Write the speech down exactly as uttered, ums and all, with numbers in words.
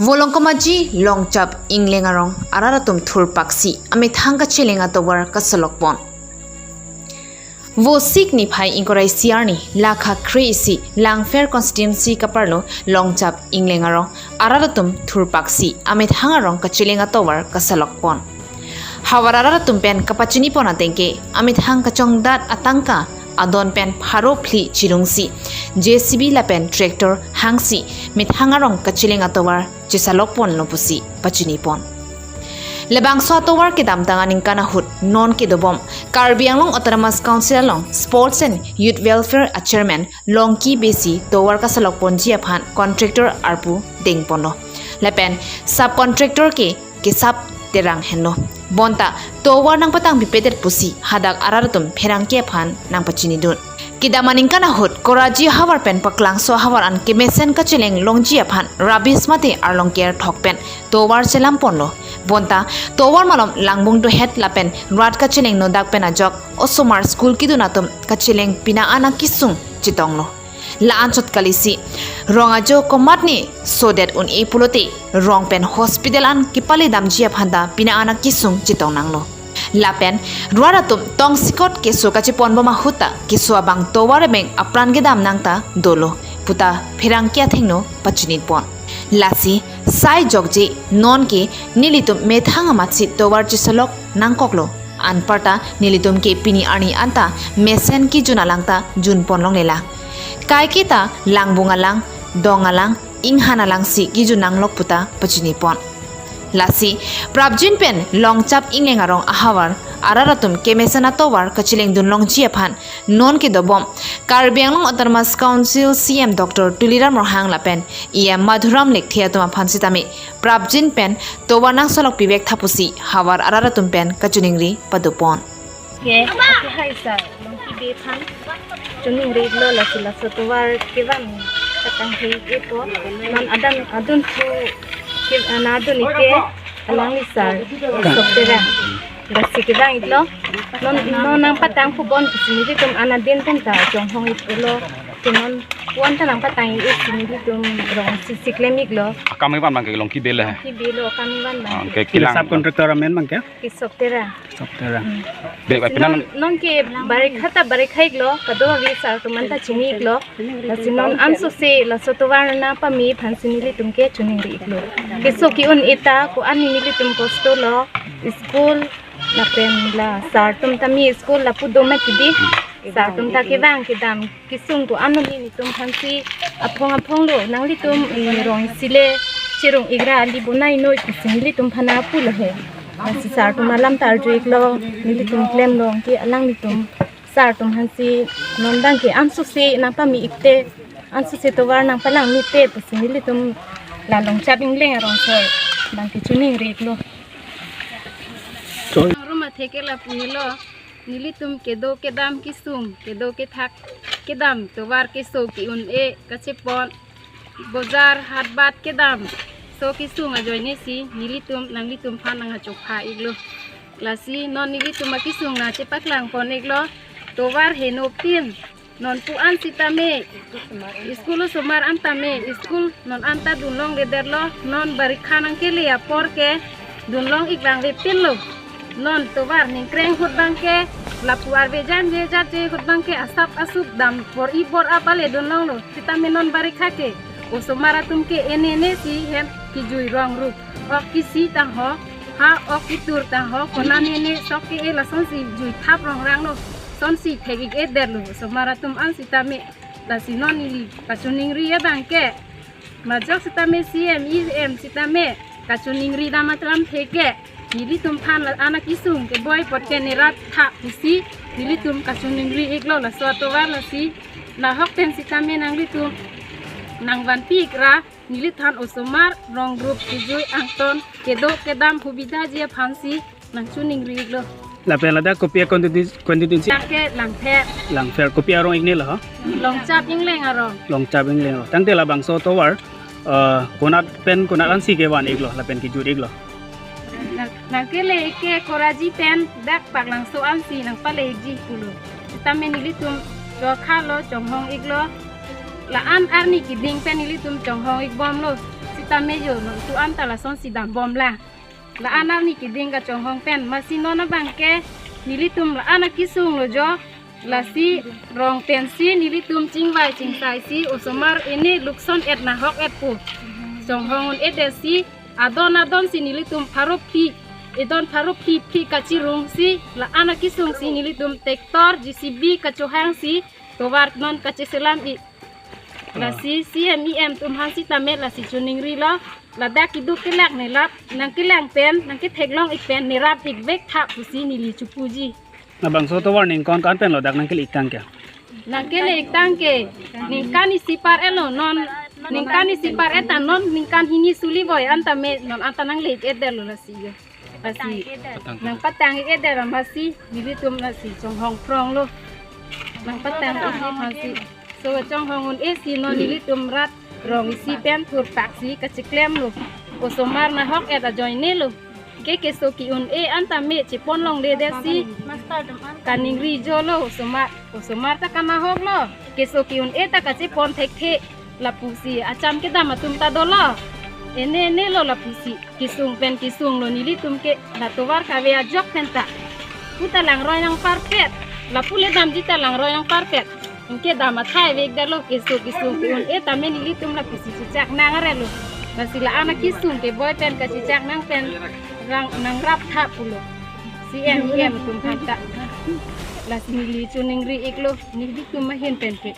Volongkom Aji Longchap Ingleng arong arat atum thurpaksi amethang kacheleng atovar kasalokpon. Vosik niphai ingkoi ra isi arni lakha kre-isi Langpher constituency kaparlo Longchap Ingleng arong arat atum thurpaksi amethang arong kacheleng atovar kasalokpon. Havar arat atum pen kapachinipon ateng ke amethang kachongdat atangka adon pen pharo phli chirungsi J C B lapen tractor hangsi methang arong kacheleng atovar chesalokponlo pusi pachinipon. Labangso atovar kedamtang aningkan ahut non kedobom Karbi Anglong Autonomous Council along Sports and Youth Welfare a Chairman Longki Bey si tovar kasalokponji aphan contractor arpu dengponlo. Lapen subcontractor ke Kesap Terang henlo. Bonta tovar nangpatang pipedet pusi hadak arat atum pherangke aphan nangpachinidun. Kedam aningkan ahut Koraji havar pen Paklangso havar an kemesen kacheleng longji aphan Rabies mate arlong kerthok pen tovar chelamponlo. Bonta tovar malom langbung dohet lapen rat kacheleng nodak pen ajok osomar school kedun atum kacheleng pina an akisung chetonglo. La-anchot kalisi rong ajo komatne sodet un-e pulote rong pen hospital an kepaledamji aphanta pina an akisung chetong nanglo. Lapen rat atum tongsekot keso kacheponbom ahut ta keso abang tovar emeng apran kedam nangta dolo puta pherangke athengno pachinipon. Lasi sai jokje nonke nelitum methang amatsi tovar chesalok nangkoklo. Anparta nelitum ke pini arni anta mesen kejun alangta junpon longlelang. Kaiketa langbung alang, dong alang, inghan alangsi kejun nanglok puta pachinipon. Lasi prapjin pen Longchap Ingleng arong ahavar arat atum kemesen atovar kachelengdun longji aphan non kedobom Karbi Anglong Autonomous Council C M Doctor Tuliram Ronghang lapen E M Madhuram Lekthe atum aphan sitame prapjin pen tovar nangsalok pivek tha pusi havar arat atum pen kachiningri padopon. Ke, ake hai sir, Longki Bey aphan chiningri-iklo lasi laso tovar kevang katang hei epo, non adang adun thu ke, ana adun ike alangli sir Sok Terang. Lasi kevang-iklo, non, non nangpatang pubon pusi nelitum ana din pen ta chonghong-iklo, ke non puan ta nangpatang-ik pusi nelitum rong sisi klem-iklo. Akam kevan abang ke Longki Bey le. Longki Bey lo akam kevan abang. Ah, ke, ke kilang subcontractor amen abang ke? Ke Sok Terang. Sok Terang. Hmm. Bey, non, pina nonke barikha ta barikha-iklo, kadokave sir atum anta chini-iklo. Lasi non ansose laso tovar nangpame aphansi nelitum ke chiningri-iklo. Keso ke-un-e ta ko-an nelitum kosto lo, school lapen la sir atum tame school lapu do mati di. Sir atum ta kevang kedam kesung ko-an nelitum aphansi aphong aphong lo, nanglitum, eh, rong isi le cherung-ik ra ali bonai noi pusi nelitum aphan pulo he. Lasi sir atum alam ta arju-iklo, nelitum klemlo ke alanglitum sir atum aphansi non abang ke ansose nangpame-ik te, ansose tovar nangpalang-ik te pusi nelitum la Longchap Ingleng arong sir abang ke chiningri-iklo. Sorry. Rum athe ke lapu helo, nelitum kedo kedam kesung, kedo kethak kedam, tovar keso ke-un-e kachepon, bojar hatbat kedam, so kesung ajoine si nelitum nanglitum aphan nangkachopha-iklo. Lasi non nelitum akesung nangchepaklangpon-iklo, tovar henopin non pu-an sitame, school osomar an tame, school non anta dunlongledetlo, non barikha nangkele apor ke dunlong-ik vangvepinlo. Non tovar ningkreng ahut abang ke, lapu arve jan je jat je ahut abang ke asap asup dam bor-i bor-ap ale dunlonglo. Sitame non barikha ke osomar atum ke enene si hem kejui rong rup, ok kesi tangho, ha ok ketur tangho, konane ne sok ke-e lasonsi jui thap rongranglo. Sonsi thek-ik-edetlo osomar atum an sitame. Lasi non neli kachiningri abang ke, majok sitame C M, E M sitame kachiningri dam atram theke, nelitum aphan la-an akesung keboi apot ke nerat tha pusi nelitum kachiningri-iklo laso atovar. Lasi nahok pen sitame nanglitum nangvanpi-ik ra, nelithan osomar rong rup kejui angton kedo kedam hubidhaji aphansi nangchiningri-iklo. Lapen ladak kopi a-constitu-, constituency? Lake Langpher. Langpher, kopi arong-iknelo ho? Longchap Ingleng arong. Longchap Ingleng arong. Tangte labangso tovar, eh, konat pen konat ansi kevan-iklo lapen kejut-iklo? Nang, nangkele-ik ke Koraji pen dak Paklangso ansi nangpale-ikji pulo. Sitame nelitum chokha lo, chonghong-iklo. La-an arni keding pen nelitum chonghong-ikbomlo. Sita Tame jo, non tu-an ta lasonsi dambomlang. La-an arni keding kachonghong pen, masi non abangke nelitum la-an akesung lo jo. Lasi rong pensi nelitum chingvai chingsaisi osomar ini lukson et nahok et pu chonghong un-edet si, adon adon si nelitum pharo phli, edon pharo phli phli kachirung si, la-an akesung si nelitum tractor, J C B kachohang si tovar non kacheselam ik. Lasi C M E M atum aphan sitame lasi choningrilo, ladak keduk kelak nerap, nangkelang pen, nangketheklong ik pen nerap ik vek tha pusi neli chopuji. Labangso tovar ningkan ko-an pen lo dak nangkele-ik tangke? Nangkele-ik tangke, ningkan isi par-et lo non, ningkan isi par-et ta non, ningkan hini suli voi an tame non anta nangle-ik-edet lo lasi jo. Lasi nangpatang-ik-edet ra masi, nelitum lasi chonghong phrong lo. Nangpatang-ik-edet masi. So chonghong un-e si non nelitum rat rong isi pen thurpak si kacheklem lo. Osomar nahok et ajoine lo. Ke keso ke-un-e an tame chepon longledet si kaningri jo lo osomar. Osomar ta kanahok lo. Keso ke-un-e ta kachepon thekthe. Lapusi acham kedam atum ta dolo. Ene ene lo lapusi. Kesung pen kesung lo nelitum ke. La tovar kave ajok pen ta. Pu ta langroi nangparpet. Lapu le damji ta langroi nangparpet. Anke dam athai vekdetlo, keso kesung ke-un-e tame nelitum lapusi chechak nang arelo. Lasi la-an akesung ke boi pen kachechak nang pen rang nangrap tha pulo. C M E M atum aphan ta. Lasi neli choningri-iklo, nelitum ahin pen ke.